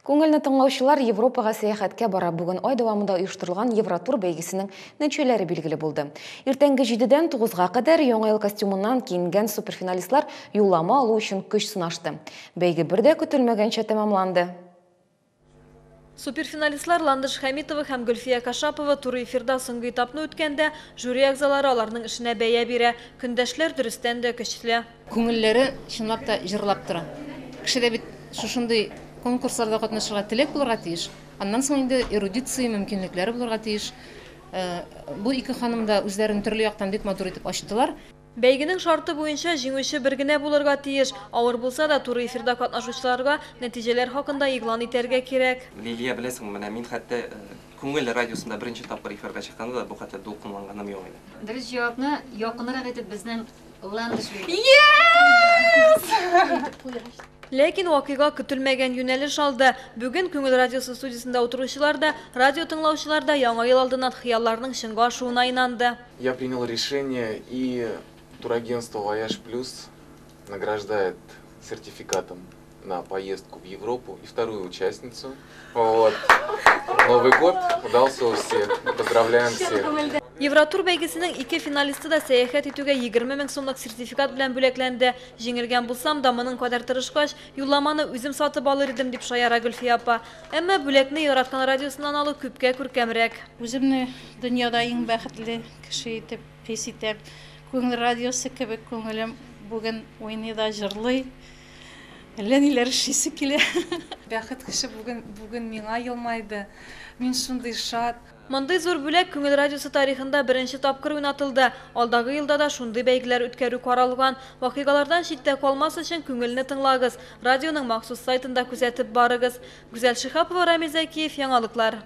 Күңелне тыңлаучылар Европага сәяхәткә бара. Бүген ай дәвамында оештырылган Евротур бәйгесенең нәтиҗәләре билгеле булды. Иртәнге 7-дән 9-га кадәр Яңа ел костюмыннан киенгән суперфиналистлар юллама алу өчен көч сынашты. Бәйге бер дә көтелмәгәнчә тәмамланды. Суперфиналистлар Ландыш Хәмитова һәм Гөлфия Кашапова туры эфирда соңгы этапны үткәндә, жюри әгъзалары аларның эшенә бәя бирә. Көндәшләр дөрестән дә көчле. Күңелләре чынлап та җырлап тора. Кешедә бит шушындый конкурсларда катнашырга теләк булырга тиеш. Аннан соң инде эрудиция мөмкинлекләре булырга тиеш. Бу ике ханым да үзләрен төрле яктан бик матур итеп ачтылар. Бәйгенең шарты буенча җиңүче бер генә булырга тиеш. Авыр булса да, туры эфирда катнашучыларга нәтиҗәләр хакында игълан итәргә кирәк. Лилия, беләсеңме, менә мин хәтта Күңел радиосында беренче тапкыр эфирга чыкканда да бу хәтле дулкынланганым юк иде. Дөрес җавапны якынрак итеп безнең Ландыш бирде. Ләкин вакыйга көтелмәгән юнәлеш алды. Бүген Күңел радиосы студиясендә утыручылар да, радио тыңлаучылар да Яңа ел алдыннан хыялларның чынга ашуына инанды. Я принял решение, и турагентство «Вояж Плюс» награждает сертификатом на поездку в Европу и вторую участницу. Вот. Новый год удался у всех. Поздравляем всех. Евротур бәйгесенең ике финалисты да сәяхәт итүгә 20 мең сумлык сертификат белән бүләкләнде. Җиңелгән булсам да, моның кадәр тырышкач, юлламаны үзем сатып алыр идем, дип шаяра Гөлфия апа. Әмма бүләкне яраткан радиосыннан алу күпкә күркәмрәк. Үземне дөньяда иң бәхетле кеше итеп хис итәм. Күңел радиосы кебек күңелем бүген уйный да җырлый. Әллә ниләр эшлисе килә. Бәхет кеше бүген бүген миңа елмайды. Мин шундый шат. Мондый зур бүләк Күңел радиосы тарихында беренче тапкыр уйнатылды. Алдагы елда да шундый бәйгеләр үткәрү каралган. Вакыйгалардан читтә калмас өчен Күңелне тыңлагыз, радионың махсус сайтында күзәтеп барыгыз. Гүзәл Шиһапова, Рамил Зәкиев, Яңалыклар.